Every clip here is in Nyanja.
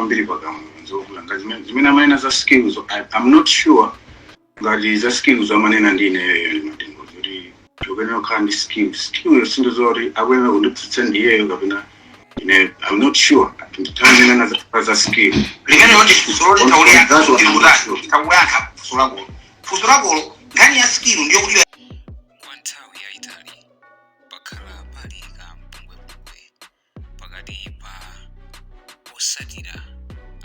Kwambiri pakamwa nzovula ngati zimene amanena za skills, I'm not sure ngati za skills amanena ndi ineyoyo ndi kuti tikuyenera kukhala ndi skills. Skill sindizoti akuyenera kundiphunzitsa ndiyeyo kapena ine. I'm not sure ndithanenena za skill. Limene ndi funso loti On that one, I'm not sure. Nditakuyankha funso lakolo. Funso lakolo, nkhani ya skill ndiyo kuti Kwa nthawi yayitali pakhala pali kampungwepungwe pakati pa osatira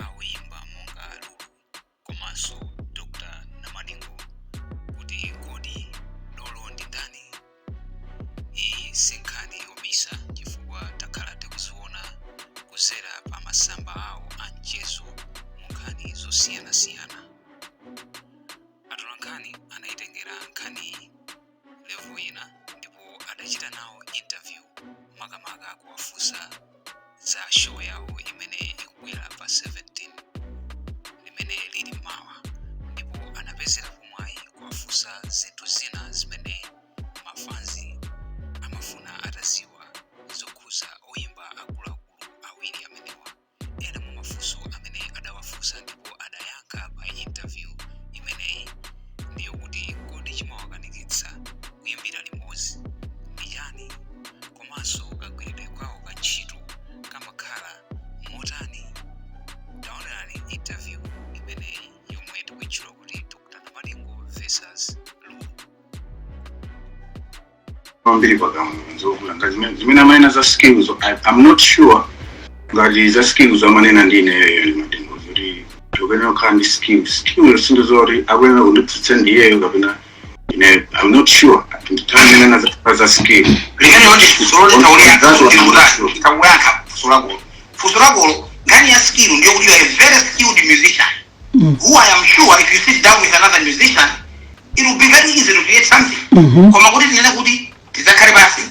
awuyimba monga Lulu komanso Dr Namadingo kuti kodi dolo ndi ndani. Iyi si nkhani yobisa chifukwa takhala tikuziona kuzera pa masamba awo a mchezo mu nkhani zosiyanasiyana. Atolankhani anayitengera nkhaniyi level ina ndipo adachita nawo interview, makamaka kuwafunsa za show yawo imene ikubwera pa 17 limene lili mawa, ndipo anapezera pomwayi kuwafunsa zinthu zina zimene mafanzi amafuna ataziwa zokhuza oyimba akuluakulu awiri amenewa. Ena mwa mafunso amene adawafunsa ndipo adayankha pa interview imeneyi ndiyo kuti kodi chimawakanikitsa kuyimbira limodzi ndi chani, komanso kagwiridwe kwawo ka ntchito kamakhala motani? Taonerani interview imeneyi yomwe tikuyitchula kuti Dr Namadingo versus Lulu. Kwambiri pakamwa nzovula ngati zimene amanena za skills, I'm not sure ngati za skills amanena ndi ineyoyo ndi kuti tikuyenera kukhala ndi skills. Skill sindizoti akuyenera kundiphunzitsa ndiyeyo kapena ine. I'm not sure ndithanenena za skill. Limene ndi funso loti On that one, I'm not sure. Nditakuyankha funso lakolo. Funso lakolo, nkhani ya skill ndiyo kuti you are a very skilled musician who I am sure if you sit down with another musician, it will be very easy to create something. Koma kuti tinene kuti tidzakhale basi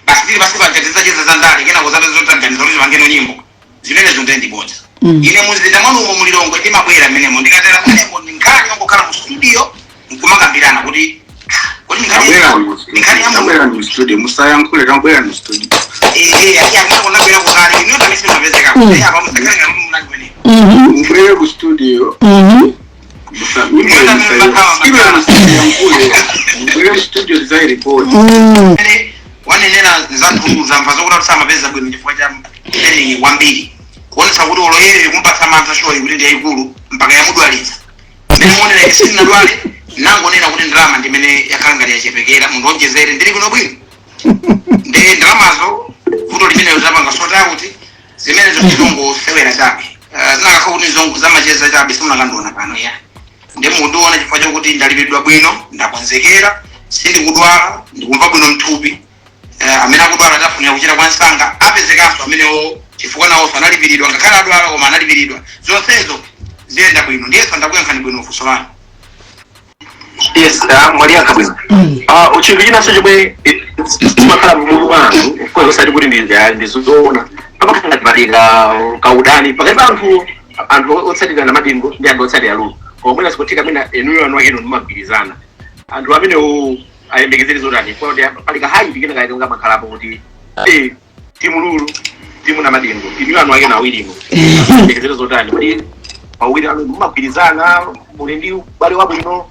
basi, tili basi paja, tidzacheza za ndale, kenako zapeza zotaganiza kuti tipangeno nyimbo, zimenezo ndiye ndibodza. Ine muzinda mwanumo mulilongwe ndimabwera mmenemo, ndikatera mmenemo ndinkhale yongokhala mu studio nkumakambirana kuti ah, kodi Tabwera mu nkhani ya Tabwera mu studio, musayankhule, tabwera mu studio. Eh, akunabwera kukale ino tamisi mapezeka apa musakhale ngati munali kumeneko. Mubwere ku studio. Musayankhule, mubwere mu studio tizayi-record. Mmene wanenera zanthu zamva zokuti samapeza bwino chifukwa cha training kwambiri, kuonetsa kuti oloyere kumpatsa mantha show kuti ndi yayikulu mpaka yamudwalitsa. Mmene muonera, ine sindinadwale, nangonena kuti ndalama ndimene yakhala ngati yachepekera. Munthu onjezere, ndili kuno bwino ndi ndalamazo. Vuto limeneyo zapanga sort out, zimenezo tizongosewera chabe. Zinakakha kuti zamacheza chabe, simunakandiona pano ya. Ndi mukundiona chifukwa chokuti ndalipidwa bwino, ndakonzekera, sindikudwala, ndikumva bwino mthupi. Amene akudwala tafunira kuchira kwa msanga, apezekanso amenewo chifukwa nawonso analipiridwa, ngakhale adwala koma analipiridwa. Zonsezo ziyenda bwino. Ndiyeso ndakuyankhani bwino funso lanu. Yes, mwaliyankha bwino. Chinthu chinanso chomwe chimakhala mmutu mwa anthu, of course osati kuti ndizoona, pamakhala ngati pali kaudani pakati pa anthu otsatira Namadingo ndi anthu otsatira Lulu. Koma mwina sikutheka, mwina enuyo anu akenu mumagwirizana. Anthu amenewo ayembekezere zotani? Kodi pali ka hype kena kaike kamakhalapo kuti team Lulu, team Namadingo? Inuyo anu akenu awirimo ayembekezere zotani? Kodi pawiri anu mumagwirizana, muli ndi ubale wabwino?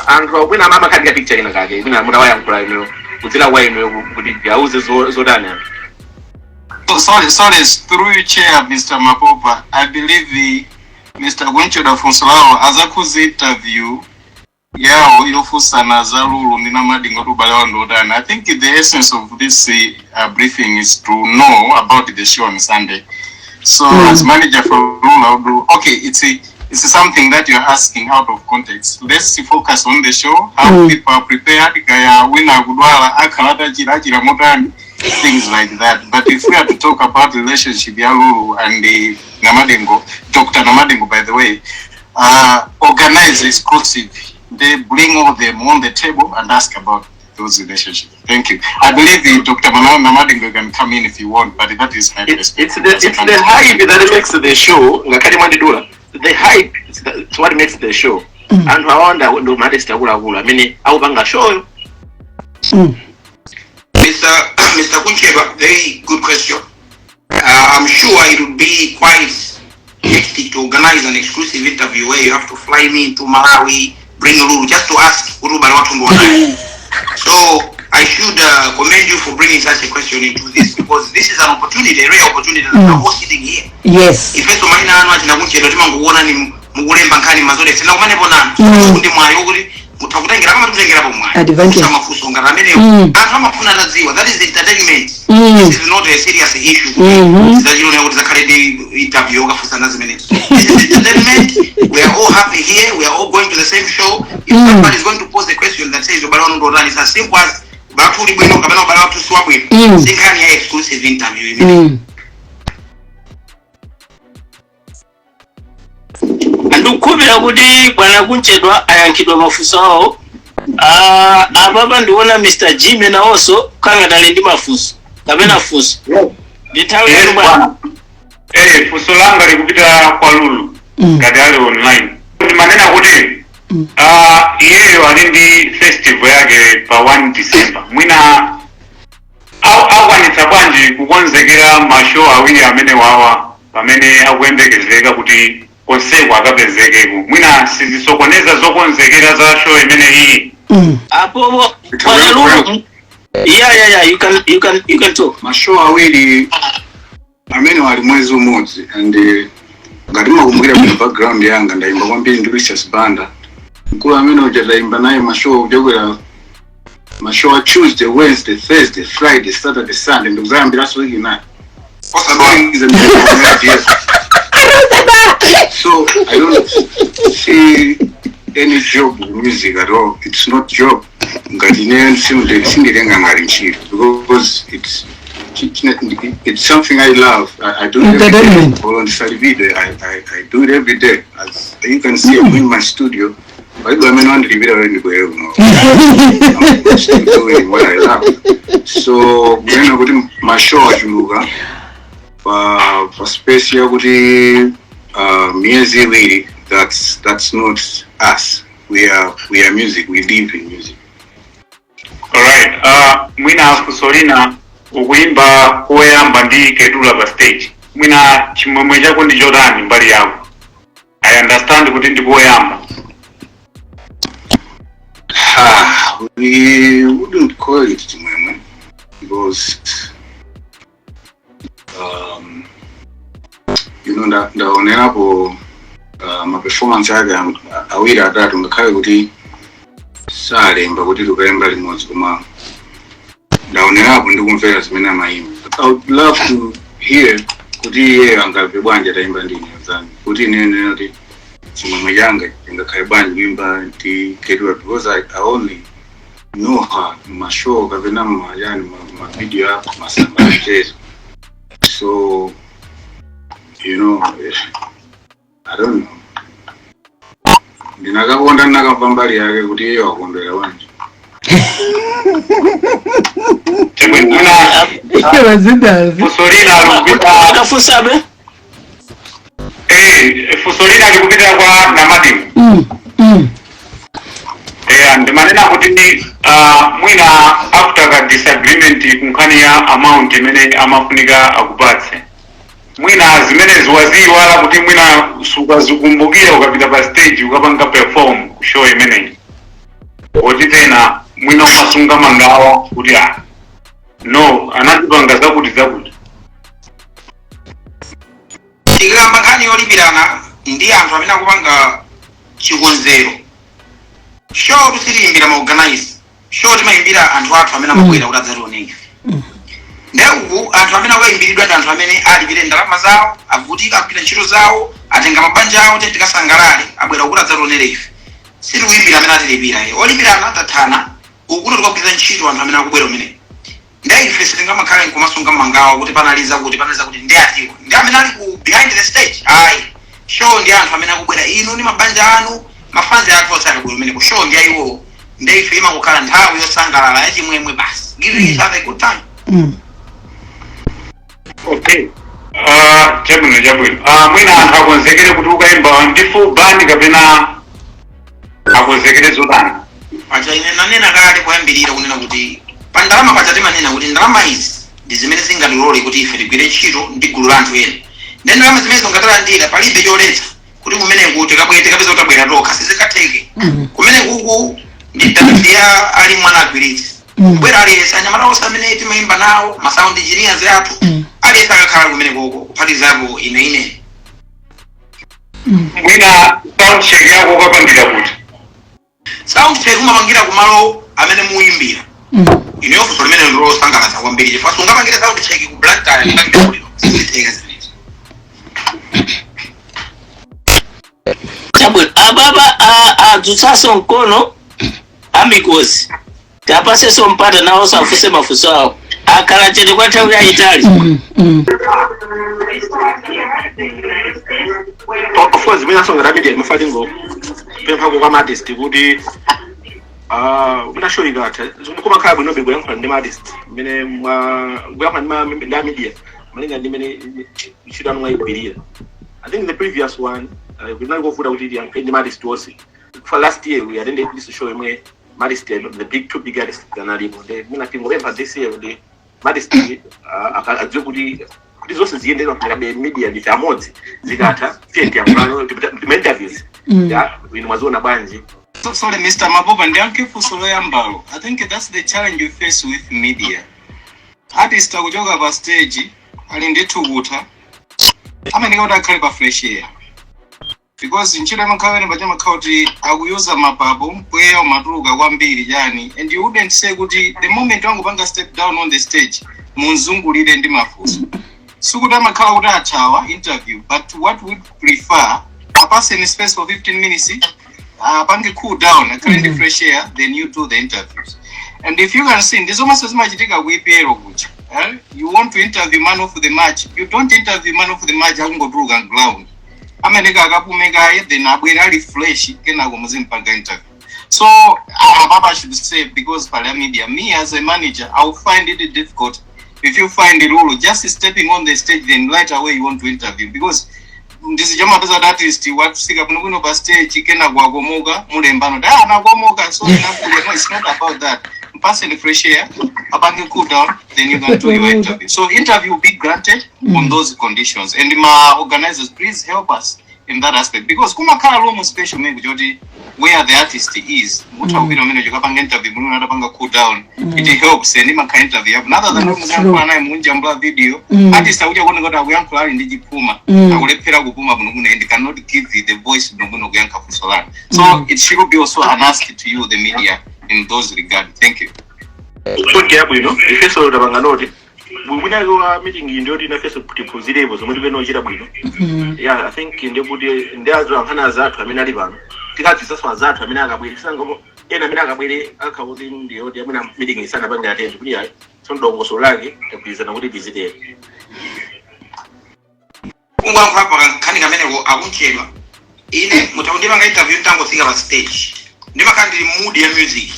Anthu akwina amakhala ndi picture ina kake, mwina mutawayankhula inuyo kudzera kwa inuyo kuti auze zotani anthu? Oh, sorry, sorry, through you, Chair, Mr. Mapopa. I believe the Mr. Gwenchoda funso lawo azakhuza interview yawo yofunsana za Lulu ndi Namadingo kuti ubale wawo ndi otani. I think the essence of this briefing is to know about the show on Sunday. So as manager for Lulu, I would do, okay, it's something that you're asking out of context. Let's focus on the show, how people are prepared, kaya wina akudwala akhala atachira, achira motani, things like that. But if we are to talk about relationship ya Lulu and the Namadingo, Dr. Namadingo, by the way, organize exclusive. They bring all them on the table and ask about those relationships. Thank you. I believe the Dr. Manao Namadingo can come in if you want, but that is my It's perspective. the hype that makes the show. Ngakhale mwandidula, the hype, it's what makes the show. Anthu awanda ndo ma artist akuluakulu amene akupanga show. Mr. Kuncheba, very good question. I'm sure it would be quite realistic to organize an exclusive interview where you have to fly me to Malawi, bring Lulu, just to ask kuti ubale wathu ndiwotani. So I should commend you for bringing such a question into this, because this is an opportunity, a rare opportunity that we're all sitting here. Ifeso maina anu achina Kunchedwa timangokuona ni mukulemba nkhani mazole sina kumanepo nanu. Ndi mwayi wokuti mutha kutengera kama tikutengerapo mwayi. Advantage. Kufunsa mafunso ngati amenewo. Anthu amafuna atadziwa. That is entertainment. This is not a serious issue kuti zidachilonera kuti zakhale ndi interview yokafunsana zimenezo. This is entertainment. We are all happy here. We are all going to the same show. If somebody is going to pose a question that says ubale wanu ndotani, it's as simple as ubale wathu uli bwino kapena ubale wathu si wabwino. Si nkhani ya exclusive interview imene. Ndikukhulupirira kuti bwana Kunchedwa ayankhidwa mafunso awo. Ah, apapa ndiona Mr Jimmy nawonso kangati ali ndi mafunso kapena funso. Ndi nthawi yanu, bwana. Bwana. Funso langa likupita kwa Lulu ngati ali online. Ndimanena kuti iyeyo ali ndi festival yake pa 1 December. Mwina akwanitsa bwanji kukonzekera ma show awiri amene wawa pamene akuyembekezeka kuti konseko akapezekeko? Mwina sizisokoneza zokonzekera za show imene iyi? Apopo bwana Lulu, yeah, you can talk. Ma show awiri amene wali mwezi umodzi, and ngati makumbukira bwino background yanga, ndayimba kwambiri ndi Lucius Banda, mkulu amene uja. Ndayimba naye ma show kuchokera ma show a Tuesday, Wednesday, Thursday, Friday, Saturday, Sunday, ndikuzayambiranso wiki naye. Osadwala. So I don't see any job in music at all. It's not job. Ngati ine sindilenga ngati ntchito because it's something I love. I do it every day. Entertainment. Olo ndisalipidwe, I do it every day. As you can see, I'm in my studio. Palibe amene wandilipira kuti ndibwere kuno. I'm still doing what I love. So kunena kuti ma show achuluka pa space yakuti miyezi 2, that's not us. We are music. We live in music. Alright, mwina funso lina: ukuyimba koyamba ndi Ketula pa stage, mwina chimwemwe chako ndi chotani mbali yako? I understand kuti ndi koyamba. Ah, we wouldn't call it chimwemwe because ndaonerapo ma performance ake awiri atatu, ngakhale kuti salemba kuti tikayimba limodzi, koma ndaonerapo ndikumvera zimene amayimba. I would love to hear kuti iye angamve bwanji atayimba ndi ine zanu, kuti ine kuti chimwemwe changa chingakhale bwanji kuimba ndi Ketula, because I only know her muma show kapena yani ma video ako masamba mchezo. So I don't know, ndinakakonda ndinakamva mbali yake kuti iye wakondwera bwanji. Chimwe mwina Wazindazi. funso lina likupita Akafunsabe. Funso lina likupita kwa Namadingo. Ndimanena kuti mwina after ka disagreement kunkhani ya amount imene amafunika akupatse, mwina zimenezi waziyiwala kuti mwina sukazikumbukira ukapita pa stage ukapanga perform ku show imeneyi, poti pena mwina umasunga mangawa kuti ah no, anatipanga zakuti zakuti? Tikakamba nkhani yolipirana ndi anthu amene akupanga chikonzero, show tisitiyimbira ma organize show, timayimbira anthu athu amene amabwera kuti adzatione ife. Ndeuku anthu amene akayimbiridwa ndi anthu amene alipire ndalama zawo, avutika, agwira ntchito zawo, atenga mabanja awo kuti tikasangalale, abwera kuti adzationere ife. Sitikuyimbira amene atilipira. Olipirana tathana, ukuti tikagwiritsa ntchito anthu amene akubwera umene. Ndi ife sitingamakhale nkumasunga mangawa kuti panaliza kuti panaliza kuti ndi atiwo ndi amene ali ku behind the stage. Ayi, show ndi anthu amene akubwera, inu ndi mabanja anu, ma fans athu onse akabwera umeneko. Show ndi ayiwowo, ndi ife imangokhala nthawi yosangalala yachimwemwe basi, giving each other a good time. Okay, chabwino, chabwino. Mwina anthu akonzekere kuti ukayimba ndi full band kapena akonzekere zotani? Paja ine nanena kale poyambirira kunena kuti pa ndalama paja timanena kuti ndalama izi ndi zimene zingatilole kuti ife tigwire ntchito ndi gulu la anthu ena. Ndi ndalama zimenezo ngatalandira, palibe choletsa kuti kumeneku tikabwere, tikapeza kutabwera tokha, sizikatheke. Kumene kuku ndi ali mwana agwiritse kubwera aliyense, anyamata onse amene timayimba nawo, ma sound engineers athu, aliyense akakhala kumene koko, kuphatizapo ine ine. Mwina sound check yako ukapangira kuti? Sound check umapangira kumalo amene muyimbira. Ine funso limene ndilosangalatsa kwambiri, chifukwa sungapangire sound check ku Blantyre ndikapita kuliro, sizitheka zimenezo. Chabwino, ababa adzutsanso mkono amikozi, tapasenso mpata nawo safunse mafunso awo, akhala chete kwa nthawi yayitali. Of course, mwina songa media mafalingo pemphako kwa artist kuti mwina show ikatha, kumakhala bwinobe kuyankhula ndi artist mmene mwa kuyankhula ndi a media malinga ndi mmene ntchito anu mwayigwirira. I think the previous one kunali kovuta kuti tiyankhule ndi artist wonse. For last year we attended this show imwe artist, the big two big artists analipo. Ndi mwina tingopempha this year kuti artist adziwe kuti zonse ziyendera mpaka media ndife amodzi, zikatha tiye tiyankhulano tima interviews ya inu mwaziona bwanji. So, sorry, Mr. Mapopa, ndiyankhe funso loyambalo. I think that's the challenge you face with media. Artist akuchoka pa stage, ali ndi thukuta, amayeneka kuti akhale pa fresh air. Because ntchito imakhala pene paja makhala kuti akuyuza mapapu, mpweya umatuluka kwambiri chani. And you wouldn't say kuti the moment wangopanga step down on the stage, munzungulire ndi mafunso. Sikuti amakhala kuti athawa interview, but what we'd prefer, apaseni space for 15 minutes, apange cool down, akhale ndi fresh air, then you do the interviews. And if you can see, ndizomanso zimachitika ku EPL kuja, eh? You want to interview man of the match, you don't interview man of the match akungotuluka ground. Ameneka akapume kaye, then abwere ali fresh, kenako muzimpanga interview. So Papa should say, because pali media, me as a manager, I will find it difficult if you find Lulu just stepping on the stage, then right away you want to interview, because ndizichamapeza kuti artist watsika bwinobwino pa stage, kenako akomoka, mulembano da anakomoka. So inakuya, no, it's not about that. Mpaseni fresh air, apange cool down, then you can do your interview. So interview will be granted on those conditions, and my organizers, please help us in that aspect, because kumakhala room special maybe choti where the artist is, mutha kupita umene chokapanga interview muno atapanga cool down. It helps and imakhala interview yabwino other than That's muyankhula naye munjambula video. Artist akuja kuoneka kuti akuyankhula ali ndi chipuma, akulephera kupuma bwinobwino and cannot give you the voice bwinobwino kuyankha funso lanu. So it should be also an ask to you, the media, in those regard. Thank you. Point yabwino, ifenso tapanga note. Mwinake wa meeting iyi ndiyoti inafenso tiphunzirepo zomwe tipene ochita bwino. Yeah, I think ndikuti ndi azo ankhani azathu amene ali pano, tikadzisanso azathu amene akabwere sangopo ena amene akabwere akhakuti ndiyoti amene meeting isanapange attend kuti ayi, tsono dongosolo lake tagwirizana kuti tizitere. Kungoyankhula pa nkhani kameneko, akunchedwa, ine mutakundipanga interview ntangofika pa stage, ndimakhala ndili mood ya music,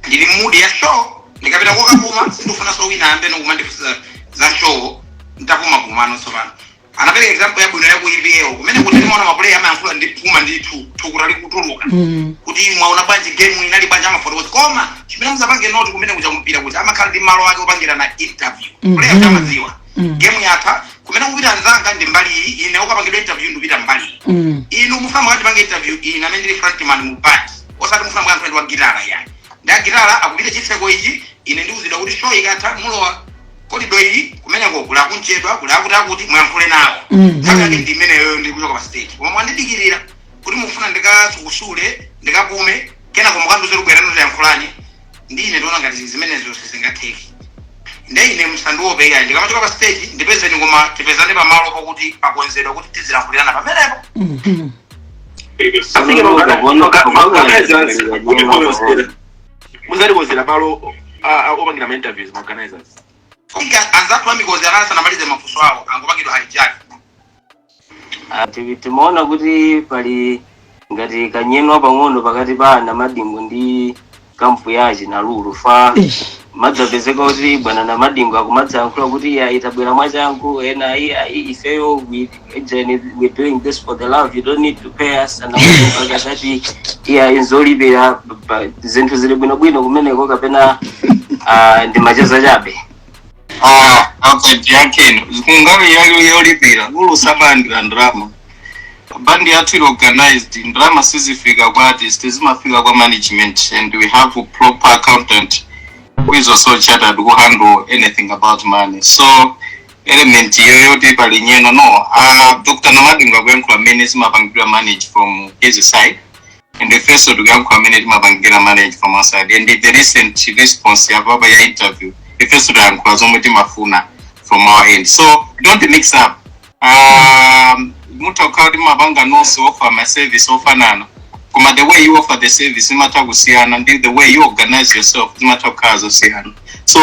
ndili mood ya show. Ndikapita kokapuma, sindifunanso wina ayambe nokumandifunsa za show ntapuma pumano. Tsopano anapereka example yabwino ya ku EPL, kumene kuti timaona ma player amayankhula ndi puma ndithu, thukuta likutuluka, kuti mwaona bwanji game inali bwanji, amafotokoza. Koma chimene muzapange note, kumene kuja kumpira kuti amakhala ndi malo ake opangira na interview. Player kuti amadziwa game yatha, kumene kupita anzanga ndi mbali iyi, ine ukapangidwa interview ndikupita mbali iyi. Inu mufuna mukatipange interview ine amene ndili frontman mu band, osati mufuna mukayankhula ndi wa gitara yani. Ndi agitara akupita chitseko ichi, ine ndiuzidwa kuti show ikatha mulowa corridor iyi, kumeneko kuli akunchedwa, kuli akuti akuti muyankhule nawo. Nthawi yake ndi imeneyo, ndi kuchoka pa stage. Koma mwandidikirira kuti mufuna ndikasukusule, ndikapume, kenako mukandiuze kubwera notiyankhulani ndi ine, ndiona ngati zimenezo sizingatheke. Nde ine msandiope iyayi, ndikamachoka pa stage ndipezeni, koma tipezane pamalo pakuti pakonzedwa kuti tizilankhulirana pamenepo. I think organizers muzatikonzera malo opangira ma interviews, ma organizers. Inga anzathu amikozi anasanamalize mafunso awo, angopangidwa hijack. Timaona kuti pali ngati kanyenwa pang'ono pakati pa Namadingo ndi camp yachi na Lulu fa. Madzapezeka kuti bwana Namadingo akumadzayankhula kuti iya, itabwera mwachangu, ena ayi ayi, ifeyo we doing this for the love, you don't need to pay us. Namadingo akazati iya, inzolipira zinthu zili bwinobwino kumeneko kapena ndi macheza chabe. Ah, okay, ndiyankheni. Kungabe yolipira, Lulu sabalandira ndalama. Bandi yathu ili organized, ndalama sizifika kwa artist, zimafika kwa management, and we have a proper accountant who is also chartered, who handle anything about money. So element iyo yoti pali nyeno, no. Dr. Namadingo akuyankhula mmene zimapangidwa manage from his side, and the first tikuyankhula mmene timapangira manage from our side, and the recent response yapapa ya interview, ifenso tayankhula zomwe timafuna from our end. So don't mix up. Mutha kukhala kuti mapanga nonse offer ma service ofanana, koma the way you offer the service imatha kusiyana, ndi the way you organize yourself zimatha kukhala zosiyana. So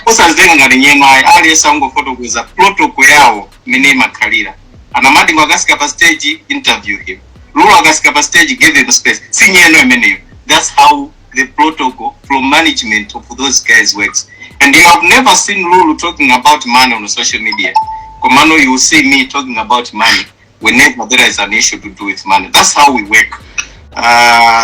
usazitenga ngati nyengo, ayi. Aliyense angofotokoza protocol yawo imene imakhalira. Anamadingo akasika pa stage, interview him. Lulu akasika pa stage, give him space. Si nyeno imeneyo. That's how the protocol from management of those guys works. And you have never seen Lulu talking about money on social media. Komano you will see me talking about money whenever there is an issue to do with money. That's how we work.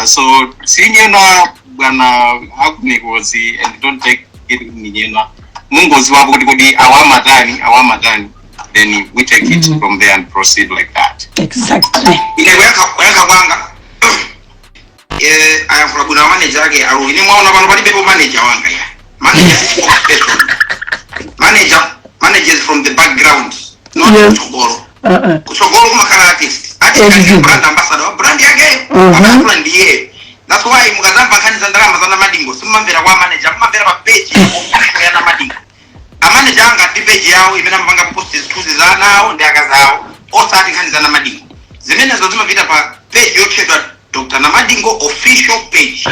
So sinyena, bwana akunikozi, and don't take it ninyena. Mungozi wapo kuti kodi awamatani awamatani, then we take it from there and proceed like that. Exactly. Ine kuyankha kwanga, ayankhula bwino manager ake alu. Ine mwaona pano palibepo manager wanga ya manager is spokesperson. Manager manages from the background, not kutsogolo. Kutsogolo kumakhala artist. Artist ali brand ambassador wa brand yakeyo. Amayankhula ndiye. That's why mukazamva nkhani za ndalama za Namadingo, simumamvera kwa manager, mumamvera pa page ya Namadingo. Amanager anga ndi page yawo imene amapanga post zithunzi za ana awo ndi akazi awo, osati nkhani za Namadingo. Zimenezo zimapita pa page yotchedwa Dr Namadingo Official page.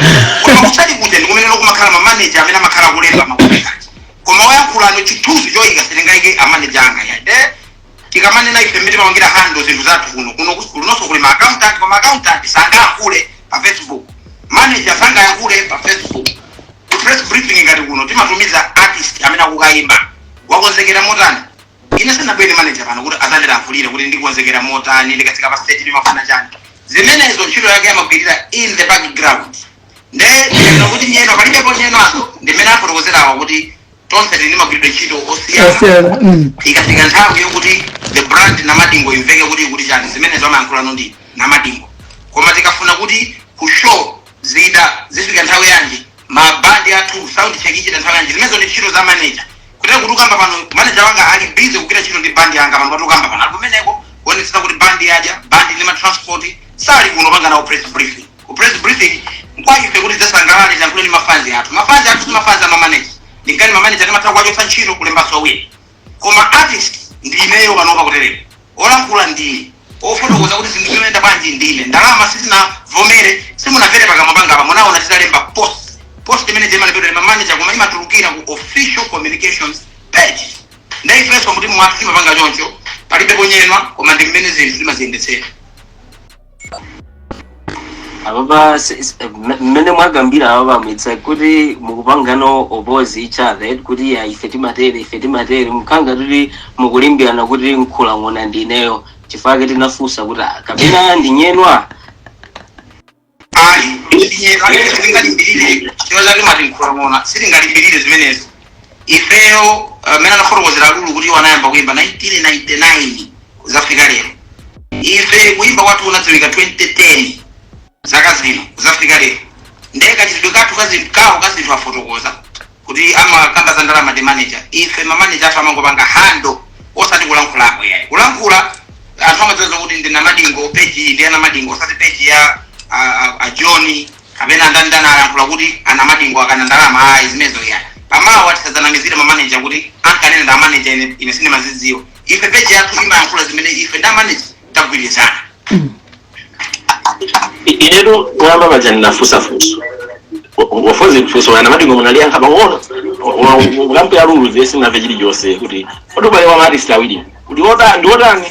Koma kusali kuja ndi kumene kumakhala mamanager amene amakhala kulemba makontrakt, koma oyankhulano chithunzi choyika sitingaike amanager anga ya. De tikamanena ife mmene timapangira handle zinthu zathu kuno, kuno kunonso kuli ma accountant, koma accountant sangayankhule pa Facebook, manager sangayankhule pa Facebook. Ku press briefing ngati kuno timatumiza artist amene akukayimba, wakonzekera motani. Ine sindinabwere manager pano kuti azandilankhulire kuti ndikonzekera motani, ndikatsika pa stage ndimafuna chani. Zimenezo ntchito yake amagwirira in the background. Nde ndikafuna kuti nyeno, palibepo nyeno aso. Ndimene afotokozerawa kuti tonse tili ndi magwiridwe ntchito osiyana. Osiyana. Ikafika nthawi yokuti the brand Namadingo imveke kuti chani, zimenezo amayankhulano ndi Namadingo. Koma tikafuna kuti ku show zida zifika nthawi yanji, mabandi athu sound check ichita nthawi yanji, zimenezo ndi ntchito za manager. Kutera kuti ukamba pano, manager wanga ali busy kugwira ntchito ndi bandi yanga pano. Pati ukamba pano ali kumeneko kuonetsetsa kuti bandi yadya, bandi ndi ma transport, sali kuno panga nawo press briefing. Ku press briefing nkwa ife kuti tisangalale, tiyankhule ndi mafanzi athu. Mafanzi athu si mafanzi ama manager. Ndingani mamanager timatha kuwachotsa ntchito, kulembaso awiri, koma artist ndi ineyo panopa. Kutereka olankhula ndine, ofotokoza kuti zinthu zimayenda bwanji ndine. Ndalama sizinavomere, simunamvere pakamwa panga apa, munaona titalemba post. Post imene imalembedwa ndi mamanager, koma imatulukira ku official communications page. Ndaifenso kuti mwathu timapanga choncho, palibe ponyenwa, koma ndi mmene zinthu timaziyendetsera. Apapa mmene mwagambira apapa, it's like kuti mukupangano oppose each other, kuti ya ife timatere, ife timatere, mkhanga kuti mukulimbirana kuti nkhulang'ona ndineyo. Chifukwa tinafunsa kuti, ah, kapena ndinyenwa? Ayi, sinyenwa. Sitingalimbirire chiro chake mati nkhulang'ona, sitingalimbirire zimenezo. Ifeyo, mmene anafotokozera Lulu kuti iwo anayamba kuyimba 1999 kuzafika lero, ife kuyimba kwathu kunadziwika 2010, zaka zino kuzafika lero. Ndiye kachitidwe kathu kazinthu kawo kazinthu, afotokoza kuti amakamba za ndalama ndi manager. Ife mamanager athu amangopanga handle, osati kulankhulako yayi. Kulankhula anthu amadziwa kuti ndi Namadingo, page iyi ndi ya Namadingo, osati page ya a John kapena ndani. Alankhula kuti anamadingo akana ndalama, ayi, zimenezo yayi. Pamawa tisadzanamizire mamanager kuti ankanena ndi amanager, ine sindimazidziwa. Ife page yathu imayankhula zimene ife ndi amanager tagwirizana. Inetu kuyamba paja ndinafunsa funso, wafozi funso ya Namadingo, munaliyankha pang'ono. Ukampe Lulu zese sinamve chilichonse kuti kodi ubale wa artist awiri kuti wotani ndi wotani.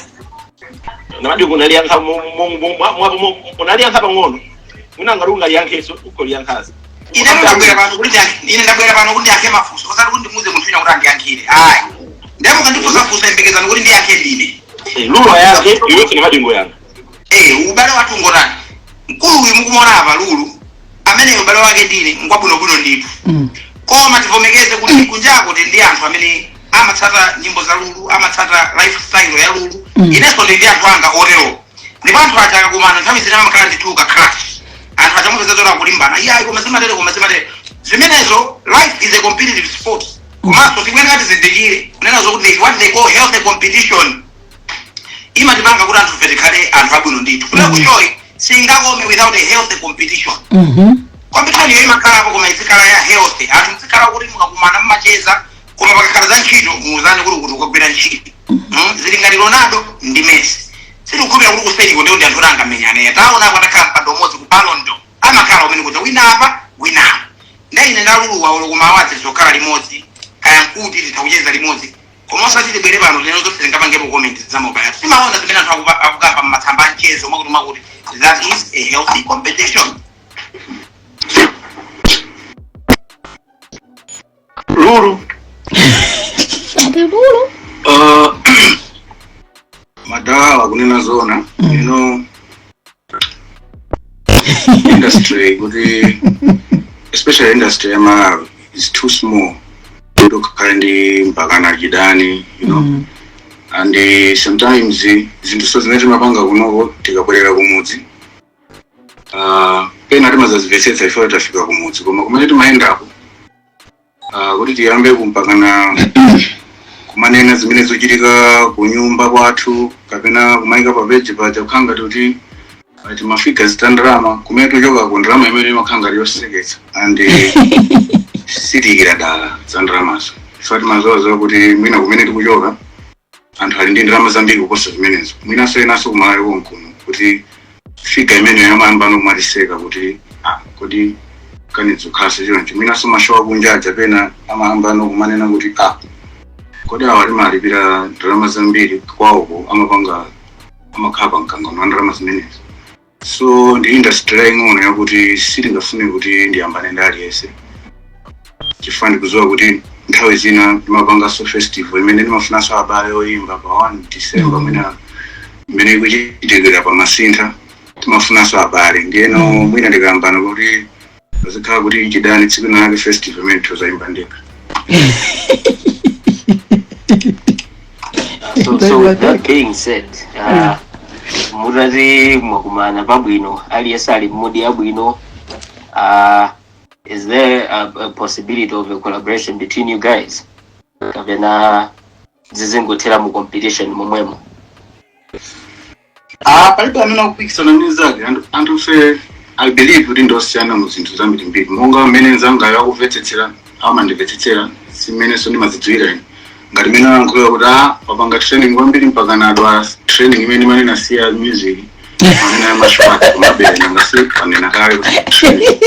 Namadingo unaliyankha unaliyankha pang'ono, mwina ngati ungaliyankheso ukoliyankhazi. Ine ndabwera pano kuti ndiyankhe mafunso, osati kuti ndimuze munthu wina kuti andiyankhire, ayi. Ndiye mukandifunsafunsa, yembekezani kuti ndiyankhe ndine. Lulu ayankhe, iwenso Namadingo yankha. Ubale wathu ngotani? Mkulu uyu mukumuona apa, Lulu amene, ubale wake ndine ngwabwinobwino ndithu. Koma tivomekeze kuti kunjako tili ndi anthu amene Amatsata nyimbo za Lulu, amatsata lifestyle ya Lulu. Inenso ndi anthu anga otero, ndipo anthu aja akakumana nthawi zina amakhala ndithu ka crash. Anthu aja mupeza zoti akulimbana, iyayi, koma zimatere, koma zimatere zimenezo. Life is a competitive sport, komanso tikuyenera tizindikire kunena zokuti there is what they call healthy competition. Imatipanga kuti anthu ife tikhale anthu abwino ndithu. Kunena ku show singakome without a healthy competition. Competition iyo imakhalapo, koma izikhala ya healthy. Anthu mzikhala kuti mukakumana mumacheza, koma pakakhala za ntchito muuzane kuti ukagwira ntchito. Zili ngati Ronaldo ndi Messi. Sitikukhulupirira kuti kuseriko ndiwo ndi anthu oti angamenyane. Taona apo atakhala mpando umodzi ku Ballon d'Or, amakhala umene kuti wina apa, wina apa. Ndaine ndaluluwa ulo kuma awards zokhala limodzi, kaya nkuti titha kucheza limodzi, koma osati tibwere pano lero zonse tingapangepo comment za mobile. Timaona zimene anthu akukamba mmatsamba a mchezo, mwakuti mwakuti. That is a healthy competition. Lulu. Ati Lulu. Madala kunena zona, industry kuti, especially industry ya Malawi, is too small kuti ukhale ndi mpakana chidani. And sometimes zinthu so zimene timapanga kunoko, tikabwerera kumudzi, pena timazazimvetsetsa ifeyo tafika kumudzi, koma kumene timayendako, kuti tiyambe kumpakana kumanena zimene zochitika ku nyumba kwathu kapena kumayika pa page paja, kukhala ngati kuti timafika zita ndalama kumene tuchoka ku ndalama imene imakhala ngati yoseketsa, and sitiyikira dala za ndalamazo chifukwa timazowazowa kuti mwina kumene tikuchoka anthu ali ndi ndalama zambiri kuposa zimenezo. Mwinanso enanso kumalawi konkuno kuti figure imeneyo amayamba nokumatiseka kuti, ah, kodi kanizokhala choncho? Mwinanso ma show akunja aja pena amayamba nokumanena kuti, ah, kodi awa timalipira ndalama zambiri, kwawoko amapanga amakhala pa mkangano wa ndalama zimenezo? So ndi industry yaying'ono yakuti sitingafune kuti ndiyambane ndi aliyense, chifukwa ndikudziwa kuti nthawi zina ndimapanganso festival imene ndimafunanso abale oyimba pa 1 December, mwina imene ikuchitikira pa Masintha, timafunanso abale. Ndiyeno mwina ndikayambana kuti pazikhala kuti chidani, tsiku lake festival imene tozayimba ndekha. So with that being said, mutati mwakumana pabwino, aliyense ali m'mood yabwino, is there a possibility of a collaboration between you guys, kapena zizingothera mu competition momwemo? Ah, palibe amene akupikisana ndi nzake. Anthu fe, I believe kuti ndosiyana mu zinthu zambirimbiri, monga mmene nzangayo akumvetsetsera, amandimvetsetsera, simmenenso ndimazidziwira ine. Ngati mmene alankhulira kuti ah, wapanga training kwambiri mpaka nadwala, training imene imanena siya music, manena ya martial arts, komabe nangasi panena kale kuti training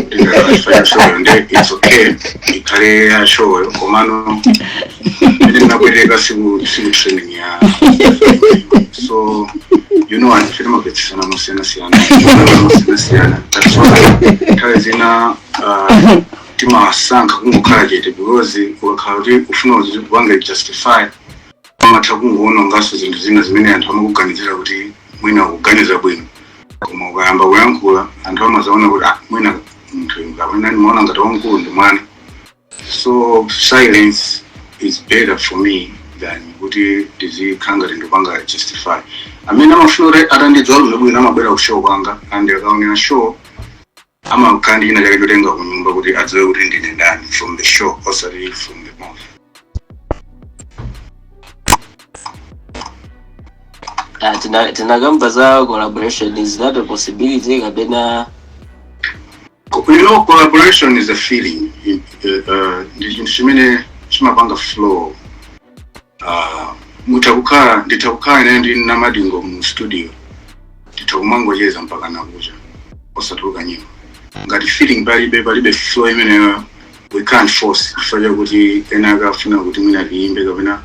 ndingaifanya show, nde it's okay ikhale ya show, komano imene ndinabwereka siku training ya. So anthu timamvetsetsana mosiyanasiyana mosiyanasiyana. That's why nthawi zina timasankha kungokhala chete, because ukakhala kuti ufuna upange justify, umatha kungoononganso zinthu zina zimene anthu amakuganizira kuti mwina ukuganiza bwino, koma ukayamba kuyankhula anthu amazaona kuti, ah, mwina munthu uyu kapena ndimaona ngati wamkulu ndi mwana. So silence is better for me than kuti ndizikhala ngati ndipanga justify. Amene amafuna kuti atandidziwa bwino bwino amabwera ku show kwanga, and akaonera show amakhala ndi china chake chotenga ku nyumba kuti adziwe kuti ndine ndani from the show, osati from the mouth. Tinakamba za collaboration. Is that a possibility kapena? Collaboration is a feeling. Ndi chinthu chimene chimapanga flow. Mutha kukhala, nditha kukhala ine ndi Namadingo mu studio, nditha kumangocheza mpaka nakucha osatuluka nyimbo. Ngati feeling palibe, palibe flow imeneyo. We can't force chifukwa chakuti ena akafuna kuti mwina tiyimbe, kapena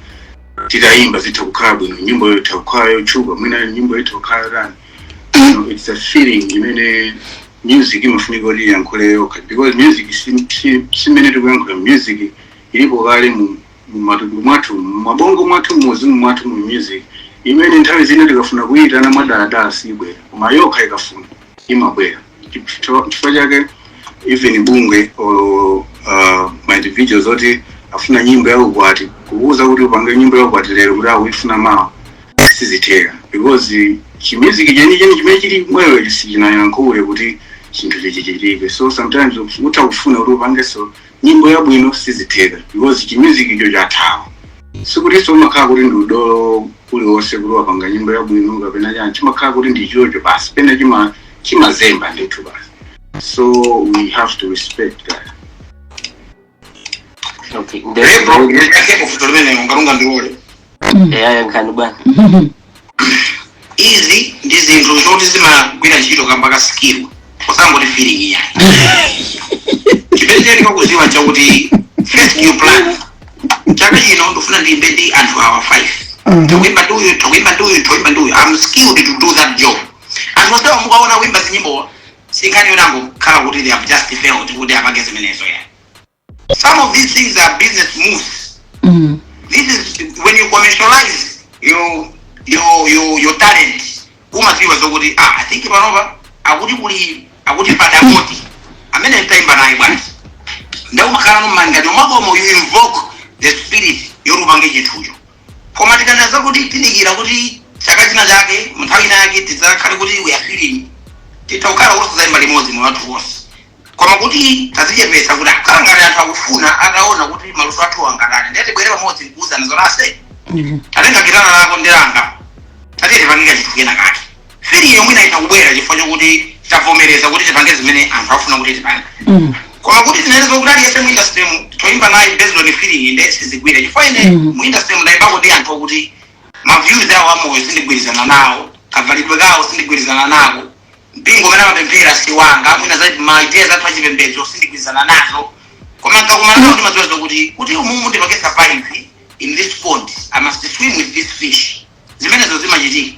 titayimba zitha kukhala bwino, nyimbo itha kukhala yotchuka, mwina nyimbo itha kukhala yotani. It's a feeling imene music imafunika kuti iyankhule yokha, because music simene tikuyankhula. Music ilipo kale mu matupi mwathu, mumabongo mwathu, muzimu mwathu, mu music imene nthawi zina tikafuna kuyitana mwadaladala sibwera, koma yokha ikafuna imabwera. Chifukwa chake even bungwe or ma individuals oti Afuna nyimbo ya ukwati, kuuza kuti upange nyimbo ya ukwati lero kuti akuifuna mawa, sizitheka, because chimusic chenicheni chimene chili mwewe sichinayankhule kuti chinthu chichitike. So sometimes utha kufuna kuti upangenso nyimbo yabwino, sizitheka because chimusic icho chathawa. Sikutinso umakhala kuti ndi udolo uliwonse kuti wapanga nyimbo yabwino kapena chani, chimakhala kuti ndi chocho basi, pena chimazemba ndithu basi. So we have to respect that. Okay. Lebro, ndiyankhepo funso limene ungalunga ndiwole. Eya, yankhani bwana. Izi ndi zinthu zoti zimagwira ntchito kamba ka skill, osangoti feeling yayi. Chimene chiyenera kuziwa chakuti first you plan: chaka chino ndifuna ndiyimbe ndi anthu awa 5, takuimba ndi uyu, takuimba ndi uyu, takuimba ndi uyu. I'm skilled to do that job. Anthu onsewa mukaona kuimba zinyimbo, sinkhani yonango khala kuti they have just failed kuti apange zimenezo ya. Some of these things are business moves. This is when you commercialize your talent. Umadziwa zokuti, ah, I think panopa akuti kuli akuti padakoti amene nditayimba naye bwanji, nde umakhala nomangati umakomo, you invoke the spirit yoti upange chinthucho. Koma tikanaza kuti tidikira kuti chaka china chake, nthawi ina yake tidzakhale kuti we are feeling, titha kukhala kuti tizayimba limodzi moyo wathu wonse. Koma kuti tazichepetsa kuti akhala ngati anthu akufuna ataona kuti maluso athu angatani, ndiye tibwere pamodzi nkuuzana zonase, tatenga gitara lako ndilanga, tatiye tipangika chinthu kena kake. Feeling yomwe inaita kubwera chifukwa chokuti tavomereza kuti tipange zimene anthu afuna kuti tipange. Koma kuti tinene zokuti aliyense mu industry mu toyimba naye based on feeling, nde sizigwira, chifukwa ine mu industry mu ndayimbako ndi anthu okuti ma views awo amoyo sindigwirizana nawo, kavalidwe kawo sindigwirizana nako, mpingo umene amapemphera si wanga, mwina za ma ideas athu achipembedzo sindigwirizana nazo. Koma nkakumana nawo ndimadziwa zokuti kuti umumu ndipange survive in this pond, I must swim with this fish. Zimenezo zimachitika.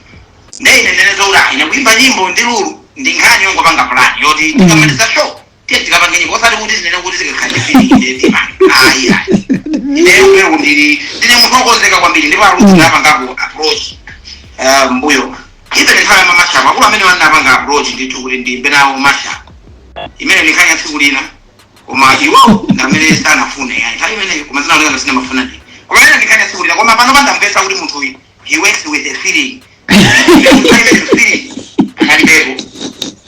Nde ine ndene zokuti, ah, ine kuimba nyimbo ndi Lulu ndi nkhani yongopanga plan yoti tikamaliza show tiye tikapange nyimbo, osati kuti zinene kuti zikakhale feeling ine tipanga. Ayi, ayi, ineyo kwero ndine munthu wokonzeka kwambiri, ndipo aludzi ndapangako approach mbuyo, even nthawi ya mashup, akulu amene wanapanga approach ndithu kuti ndiyimbe nawo mashup imene ndinkhani ya tsiku lina, koma iwo ndamene sanafune yani nthawi imeneyo, koma zinaoneka sine mafuna ndi, koma imene ndinkhani ya tsiku lina. Koma pano pandamvetsa kuti munthu uyu, he works with a feeling. Nthawi imene feeling analibepo.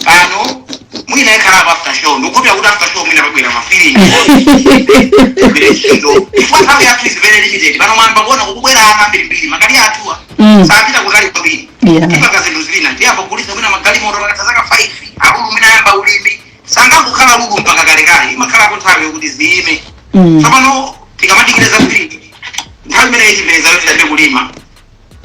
Pano mwina ikhalapo after show, ndikupira kuti after show mwina pabwera ma feeling ntchito, chifukwa nthawi yathu is very limited. Pano mwamba kuona kukubwera ana ambirimbiri, makali athuwa sapita kutali kwambiri. Tipanga zinthu zina, tiyamba kugulitsa mwina magalimoto pakatha zaka 5. Alulu mwina ayamba ulimi, sangangokhala Lulu mpaka kalekale, imakhalako nthawi yokuti ziyime. Tsopano tikamadikira za feeling, nthawi imene ichipeza yoti tiyambe kulima,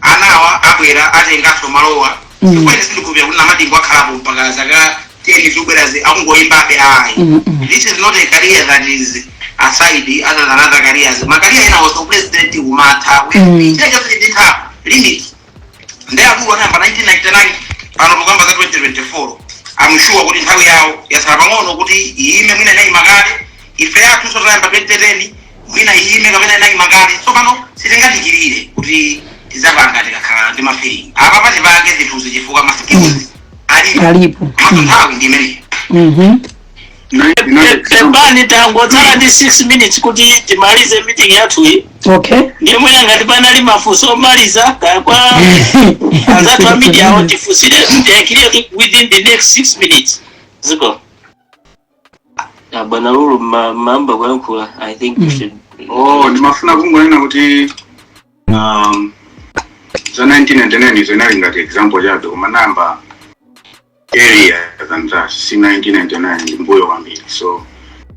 anawa abwera atenganso malowa. Chifukwa ine sindikupira kuti Namadingo akhalapo mpaka zaka 10 zikubwerazi akungoyimbabe, ayi. This is not a career that is aside other than other careers. Ma career ena also, president umatha, china chonse chitha limit. Ndi akulu anayamba 1999, pano tikuyamba za 2024. I'm sure kuti nthawi yawo yatsala pang'ono kuti iyime, mwina inayima kale. Ife yathu so tayamba 2010, mwina iyime kapena inayima kale. So pano sitingadikirire kuti tizapanga tikakhala ndi ma feeling. Apa patipange zinthuzi chifukwa ma skills alipo. Alipo. Komanso nthawi ndi imeneyi. Pepani, tangotsala ndi 6 minutes kuti timalize meeting yathuyi. Ndiye mwina ngati panali mafunso omaliza kaya kwa anzathu a media awo, tifunsire, tiyankhire within the next 6 minutes. Ziko. Ah, bwana Lulu, mamba kuyankhula, I think you should. Oh, ndimafuna kungonena kuti za 1999 izo inali ngati example chabe, koma namba earlier than that, si 1999, ndi mbuyo kwambiri. So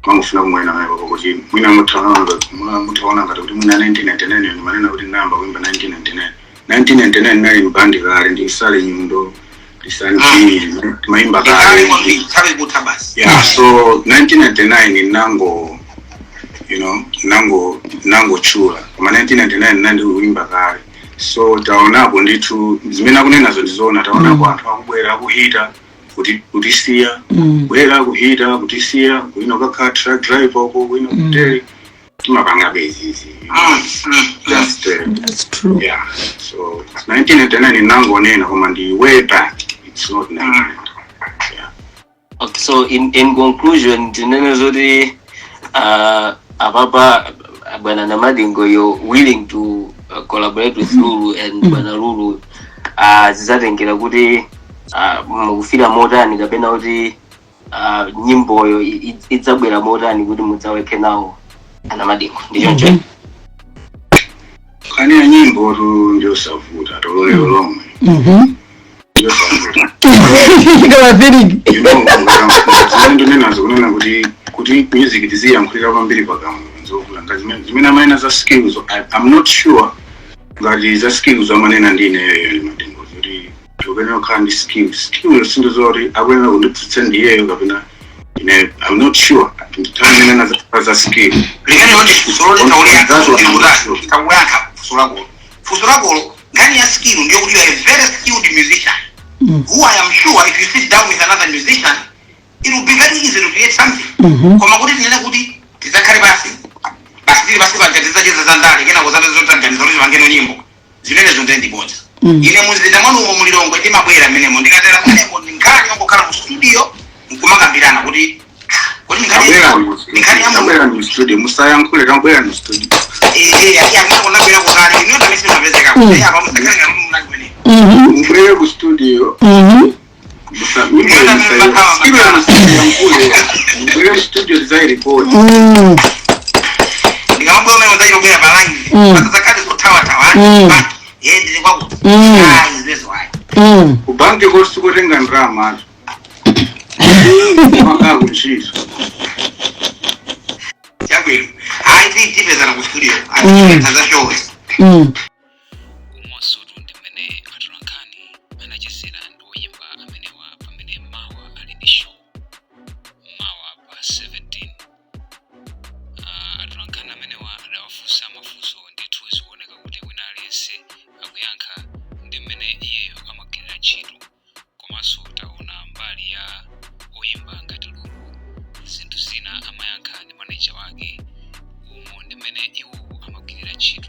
mangofuna kungonena pamenepo kuti mwina muthaona ngati kuti mwina 1999 ndimanena kuti namba kuimba 1999. 1999 nali mbandi kale, ndi Sale Nyundo, ndisanjini, timayimba Ndikale kale. kwambiri, nthawi ikutha basi. Yeah, so 1999 nango you know nango nangochula, koma 1999 nandi kuimba kale. So taonapo ndithu zimene akunenazo ndizoona, taonapo anthu akubwera, akuhita kuti kutisiya, kubwera kuhita kutisiya, kwina ukakhala truck driver uko, kwina kutere, timapanga bezizi just That's true. Yeah, so 1999 nangonena, koma ndi way back, it's not 1999, yeah. Okay, so in conclusion tinene zoti apapa Bwana Namadingo, you're willing to collaborate with Lulu and Bwana Lulu, zizatengera kuti mukufira motani kapena kuti nyimboyo idzabwera motani kuti mudzaweke nawo aNamadingo, ndi choncho? Nkhani ya nyimbo tu ndiyosavuta, tololero lomwe ndiyosavuta. Kama feeling. Zimene ndinenazo, kunena kuti music tiziyankhulira kwambiri pakamwa nzovuta. Ngati zimene amanena za skills, I'm not sure ngati za skills amanena ndi ineyoyo ni Madingo, kuti ukuyenera kukhala ndi skill. Skill sindizoti akuyenera kundiphunzitsa ndiyeyo kapena ine, I'm not sure nditamenena za skill. Limene ndi funso loleta That's what I'm not sure. Takuyankha funso lakolo. Funso lakolo, nkhani ya skill ndiyo kuti you are a very skilled musician who I am sure if you sit down with another musician, it will be very easy to create something. Koma kuti tinene kuti tidzakhale basi basi, tili basi paja, tidzacheza za ndale, kenako zante zotaganiza kuti tipangeno nyimbo, zimenezo ndiye ndibodza. Ine muzinda mwanumo mulilongwe ndimabwera mmenemo, ndikatera kumeneko ndinkhani yongokhala mu studio nkumakambirana kuti ah, kuti nkhani ya Tabwera mu studio, musayankhule, tabwera mu studio. Eh, kunabwera kukale ino ndamene simapezeka kuti apa musakhale ngati munali kumeneko. Mubwere ku studio. Musayankhule, mubwere ku studio tizayirekodi. Ndikamabwera umene udzachitobwera pa line, pasazakhale zothawathawa, ye ndili kwakuti, ayi, zimenezo ayi. Kubanki kosi kutenga ndalama makaa kuntchito. Chabwino, ayi, tipezana ku studio atipeza za shows. Umonso ndi mmene atolankhani anachezera ndi oyimba amenewa pamene mawa ali ndi show, mawa pa 17. Atolankhani amenewa adawafunsa mafunso ndithu, zikuoneka kuti wina aliyense akuyankha ndi mmene iyeyo amagwirira ntchito. Komanso taona mbali ya oyimba ngati Lulu, zinthu zina amayankha ndi maneja wake. Umo ndi mmene iwo amagwirira ntchito.